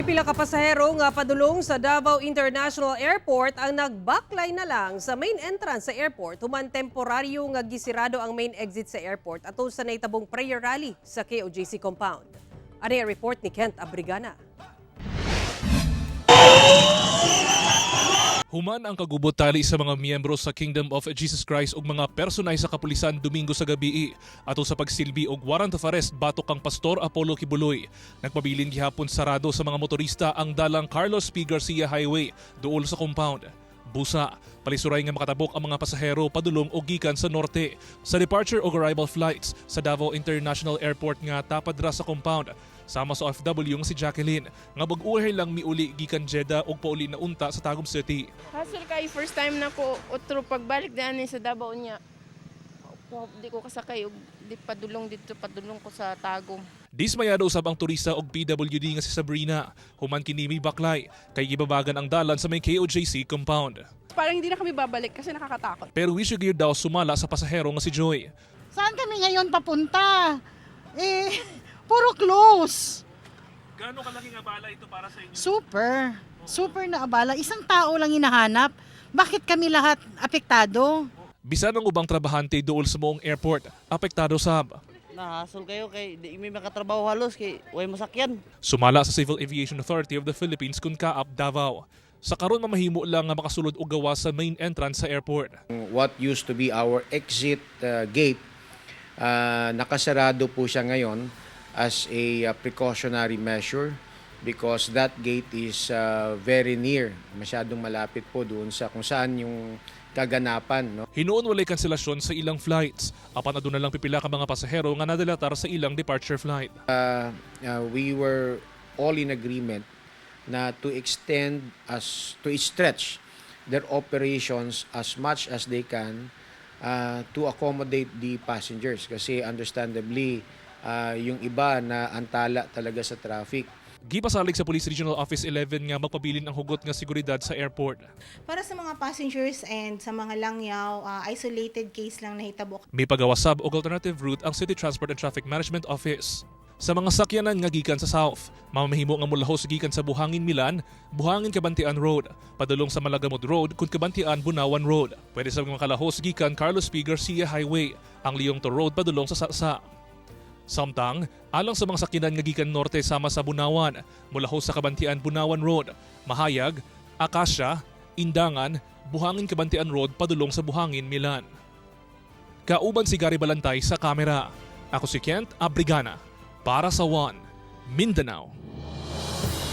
Pipila ka pasahero nga padulong sa Davao International Airport ang nagbaklay na lang sa main entrance sa airport human temporaryo nga gisirado ang main exit sa airport atol sa nahitabong prayer rally sa KOJC compound. Ani ang report ni Kent Abrigana. Human ang kagubot tali sa mga miyembro sa Kingdom of Jesus Christ ug mga personay sa kapulisan Domingo sa gabi ato sa pagsilbi og warrant of arrest batok kang Pastor Apollo Quiboloy. Nagpabilin gihapon sarado sa mga motorista ang dalang Carlos P. Garcia Highway duol sa compound. Busa, palisuray nga makatabok ang mga pasahero padulong o gikan sa norte sa departure o arrival flights sa Davao International Airport nga tapad ra sa compound. Sama sa OFW nga si Jacqueline nga bag-uhay lang miuli gikan Jeddah ug pauli na unta sa Tagum City. Hassle kay first time na ko otro pagbalik diani sa Davao niya. Di ko kasakay og di padulong dito, padulong ko sa Tagum. Dismayado usab ang turista og PWD nga si Sabrina. Human kini baklay kay gibabagan ang dalan sa may KOJC compound. Parang hindi na kami babalik kasi nakakatakot. Pero wisyo gyud daw sumala sa pasahero nga si Joy. Saan kami ngayon papunta? Eh, puro close. Gaano kalaking abala ito para sa inyo? Super. Super na abala. Isang tao lang hinahanap. Bakit kami lahat apektado? Bisan ang ubang trabahante duol sa moong airport, apektado sab. Nahasol kayo kay di mi makatrabaho halos kay way masakyan. Sumala sa Civil Aviation Authority of the Philippines kun kaap Davao. Sa karon, mamahimo lang nga makasulod og gawas sa main entrance sa airport. What used to be our exit gate, nakasarado po siya ngayon as a precautionary measure because that gate is very near, masyadong malapit po doon sa kung saan yung kaganapan. No? Hinuon walay kanselasyon sa ilang flights. Apan aduna lang pipila ka mga pasahero nga nadelatar sa ilang departure flight. We were all in agreement na to extend as to stretch their operations as much as they can to accommodate the passengers kasi understandably, yung iba na antala talaga sa traffic. Gipasalig sa Police Regional Office 11 nga magpabilin ang hugot nga seguridad sa airport. Para sa mga passengers and sa mga langyaw, isolated case lang nahitabo. May pagawas sab og alternative route ang City Transport and Traffic Management Office. Sa mga sakyanan nga gikan sa south, mamahimo nga mulahos gikan sa Buhangin Milan, Buhangin Cabantian Road, padulong sa Malagamod Road kun Cabantian Bunawan Road. Pwede sa mga kalahos gikan Carlos P. Garcia Highway, ang Leong To Road padulong sa Sasa. Samtang, alang sa mga sakyanan nga gikan norte sama sa Bunawan, mulahos sa Cabantian Bunawan Road, Mahayag, Acacia, Indangan, Buhangin Cabantian Road padulong sa Buhangin Milan. Kauban si Gary Balantay sa kamera. Ako si Kent Abrigana para sa One Mindanao.